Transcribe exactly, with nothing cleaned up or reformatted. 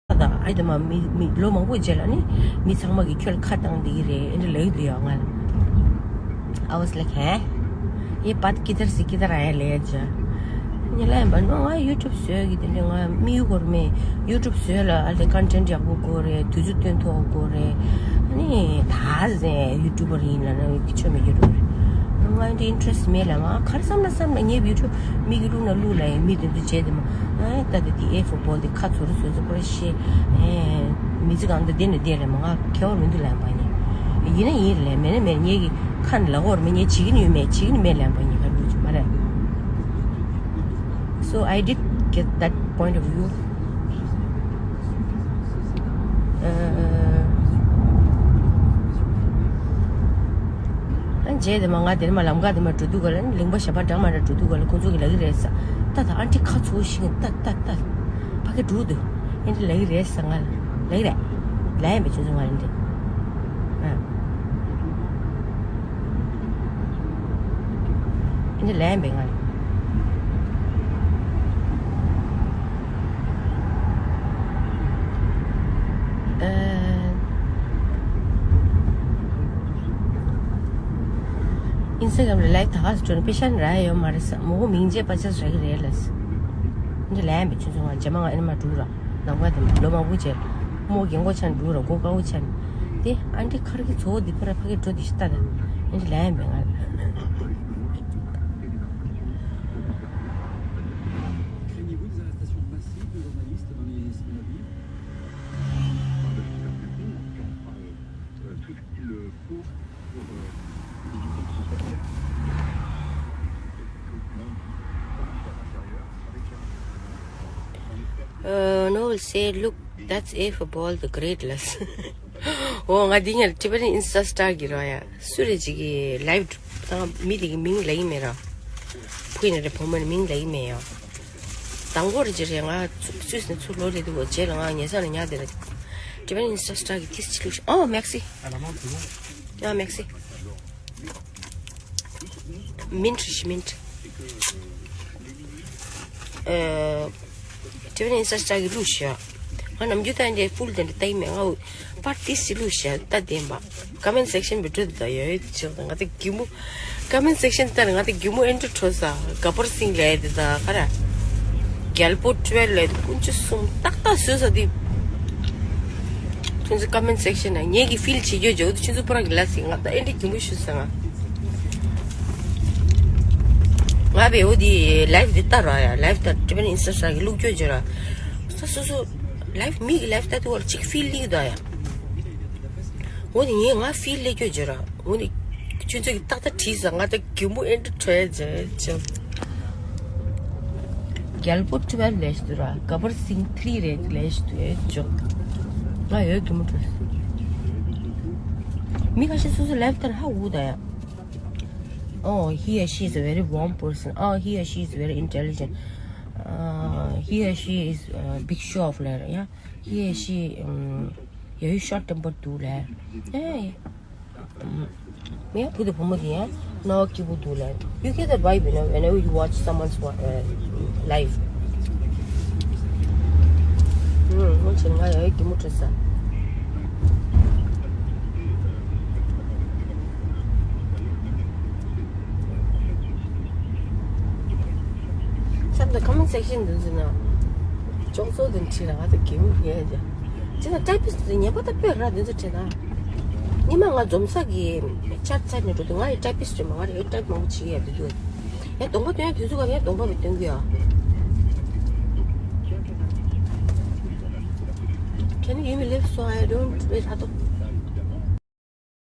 ད་ཨ་དེ་མ་མི་མི་ལོ་མང་པོ་རྗེས་ལ་ནི་མི་ཚང་མ་གི་ཁྱོད་ལ་ཁ་བཏང་བསྡད་ཀྱི་རེད་ཨེ་འདྲ་ལབ་ཀྱི་འདུག་ཡ། ང་I was like, हैं? ये बात किधर से किधर आया ले जा। ཉི་ལ་ཡིན་པ་ནོ་ང་YouTube བཟོས་ཀྱི་དེ་འདྲ་ང་མི་ཡུ་གོར་མེ་YouTube བཟོས་ལ་ཨ་ལེ་content ཡག་པོ་དགོས་རེད། དུས་ཚོད་སྟོན་ཐུབ་དགོས་རེད། ཨ་ནི་ད་ཟེ་YouTuber ཡིན་ལ་ན་ཁྱོད་མི་YouTuber ང་འདི་interest མེད་ལ། ང་གར་བསམ་ན་བསམ་ན་ངའི་YouTube མི་གི་ལུག་ན་ལུག་ལ་ཡིན། མི་དེ་ཚོ་བྱས་དེ་མ་ཨ་ད་དེ་དེ་ཨེ་football དེ་ཁ་ཚོར་བཟོས་ཚོ་པར་ཤེས་ཨེ་མི་ཚེ་གང་དུ་བསྡད་ནས་བསྡད་ལ་མ་ང་ཁེ་བ་མི་འདུག་ལ་ཡིན་པ་ནི་ཡིན་ན་ཡིན་ལ་མེད་ན་མེད་ངའི་གི་ཁ་ནས་ལ་གོར་མེད་ངའི་བྱེད་ཀྱི་ནི་ཡོད་མེད་བྱེད་ཀྱི་ནི་མེད་ལ་ཡིན་པ་ནི་ག་ལུག་ཅིག་མ་རེད། So I did get that point of view. ཨ་རྗེས་དེ་མ་ང་དེར་མ་ལམ་ཁ་དེ་མ་འགྲོ་དུས་ག་ལ་ནི་གླིང་པ་ཞབས་པ་འདྲ་མ་འདྲ་འགྲོ་དུས་ག་ལ་ཁོང་ཚོ་གི་ལ་གི་རེད་ས། ཏ་ད་ཨ་འདྲི་ཁ་ཚོ་ཞིག་ཏ་ཏ་ཏ་ཕ་གི་འགྲོ་དུས་ཨེ་འདྲི་ལ་གི་རེད་ས། ང་ལ་གི་རེད་ལ་ཡིན་པའི་ཆུ་ཚོད་ང་ལ་འདྲི་ཨ། འདི་ལན་པའི་ང་། ཨིན་སི་ཊ་གྷ་རམ་ལ་ལའིབ་ད་ག་སུ་འགྲོ་ན་པེ་ཤན་རག་ཡོད་མ་རེད་ས། མོ་གོ་མིང་རྗེས་པ་ཆགས་རག་གི་རེད་ལ་ས། འདི་ལན་པའི་ཆུ་ཚོད་ང་རྗེས་མ་ང་ཨེ་ནི་མ་འགྲུག་ར། ལམ་ཁ་དེ་ལོ་མང་པོ་བྱས། རྨོ་རྒན་གོག་ཆ་ནས་འགྲོ་ར་མགོ་དཀར་པོ་ཆ་ནས། དེ་ཨ་འདྲི་ཁར་གི་ཚོ་བོ་འདི་ཕ་ར་ཕ་གི་འགྲོ་འདི་ཤི་ལྟ་ད། ཨ་འདྲི་ལན་པའི་ང་། Craignez-vous des arrestations massives de journalistes dans les semaines à venir ? Uh, Noel said, "Look, that's A for ball, the great lesson." ཨོ་ང་འདི་ཉལ་ཊི་བེ་ཊན་ཨིན་སི་ཊ་སི་ཊར་གི་རོ་ཡ། སུ་རེ་ཅིག་གི་ལའིབ་དང་མི་དེ་གི་མིང་ལ་ཡིན་མེད་ར། ཕུ་ཡིན་རེ་བུ་མོ་ནི་མིང་ལ་ཡིན་མེད་ཡ། དང་པོ་རེ་ཅིག་རེ་ང་སུས་ནས་ཚུར་ལོ་རེ་འདུག་གོ་རྗེས་ལ་ང་ཉལ་ས་ནས་ཉལ་དེ་རེད། ཊི་བེ་ཊན་ཨིན་སི་ཊ་སི་ཊར་གི་ཏིས་ཅི་ལུགས་ཤ་ཨོ་མེག་སི། ཡ་མེག་སི། མིན་ཊི་རེད་ཤི་མིན་ཊི། ཨ། ཊི་བེ་ཊན་ཨིན་སི་ཊ་སི་ཊར་གི་ལུགས་ཤ། ང་ནམ་རྒྱུན་ད་འདྲའི་ཕུལ་དེ་འདྲ་ལྟ་ཡི་མེད་ང་འུ། པར་ཏིས་ཅི་ལུགས་ཤ་ལྟ་བདེན་པ། ཀ་མེན་སེག་ཤན་བི་ཌི་ཡོ་དེ་ད་ཡོད་ཡོད་ཅིག་ང་ད་གི་མུ། ཀ་མེན་སེག་ཤན་ལྟར་ང་ད་གི་མུ་ཨེ་འདྲ་འཕྲོ་ས། ག་པར་སིང་ལས་དེ་ད་ག་ར། རྒྱལ་པོ་ཊུ་ཝེལ་ལས་དེ་ཀུན་ཅི་གསུམ་ཏག་ཏག་བཟོས་ས་དེ། ཁྱོད་ཚོ་ཀ་མེན་སེག་ཤན་ན་ངེད་ཀྱི་ཕིལ་བྱེད་རྒྱུ་ཇོ་དེ་ཁྱོད་ཚོ་པུ་ར་གི་ལ་སི་ང་ད་ཨེ་འདྲ་གི་མུ་ཤུ་ས་ང་། ང་བེ་འོ་དེ་ལའིབ་དེ་ལྟ་ར་ཡ་ལའིབ་ལྟ་ཊི་བེ་ཊན་ཨིན་སི་ཊ་སི་ཊར་གི་ལུགས་སྐྱོ་ཇོ་ར། ས་སོ་སོ་ལའིབ་མི་གི་ལའིབ་ལྟ་དུས་བར་གཅིག་ཕིལ་ལིག་ད་ཡ། འོ་ནི་ངས་ང་ཕིལ་ལེ་སྐྱོ་བརྗོད་ར། འོ་ནི་ཁྱོད་ཚོ་གི་ཏག་ཏག་བྲིས་ས་ང་ད་གད་མོ་ཨེ་འདྲ་བྲོས་བྱས་བྱས། རྒྱལ་པོ་ཊུ་ཝེལ་ལས་ཤི་འདུག་ར། ག་པར་སིང་ཐི་རི་རེད་ལས་ཤི་འདུག་ཨེ་བྱོ། ང་ཡོད་གད་མོ་བྲོས། མི་ཁ་ཤས་སོ་སོ་ལའིབ་ལྟར་ཧ་འུ་ད་ཡ། Oh, he or she is a very warm person. Oh, he or she is very intelligent. Uh, he or she is a big show off ལ་ཡ། He or she, um, yeah, you short tempered འདུག་ལ། Hey. ངའི་བུ་དང་བུ་མོ་དེ་ཡང་རྣ་བ་སྐྱིད་པོ་འདུག་ལ། You get that vibe, you know, whenever you watch someone's wa- uh, life. ཧུམ། ངོ་ཆེན་ང་ཡང་གད་མོ་བྲོས་ས། ཤམ་དང་ཀ་མེན་སེག་ཤན་འདི་ཚོ་ན། ཅོག་ཙོ་དང་ཁྲིད་ལ་ང་ཚོ་གད་མོ་ཉལ་ཡ། ཅི་ན་ཊའི་པིསི་ཏི་ཉན་པ་ད་དཔེ་ར་འདི་ཚོ་བྲིས་ན། ཉི་མ་ང་འཛོམས་ས་གི་ཆར་ཚར་ནས་འགྲོ་དུས་ང་ཡི་ཊའི་པིསི་ཏི་མ་ང་རེ་ཊའིཔ་མང་པོ་བྱེད་ཀྱི་ཡ་འདི་འདུག་ཡ་གདོང་པ་སྟོན་ཡ་དུས་ཚོད་ག་ཡ་གདོང་པ་བས་སྟོན་གི་ཡ། Can you give me lift so I don't wait?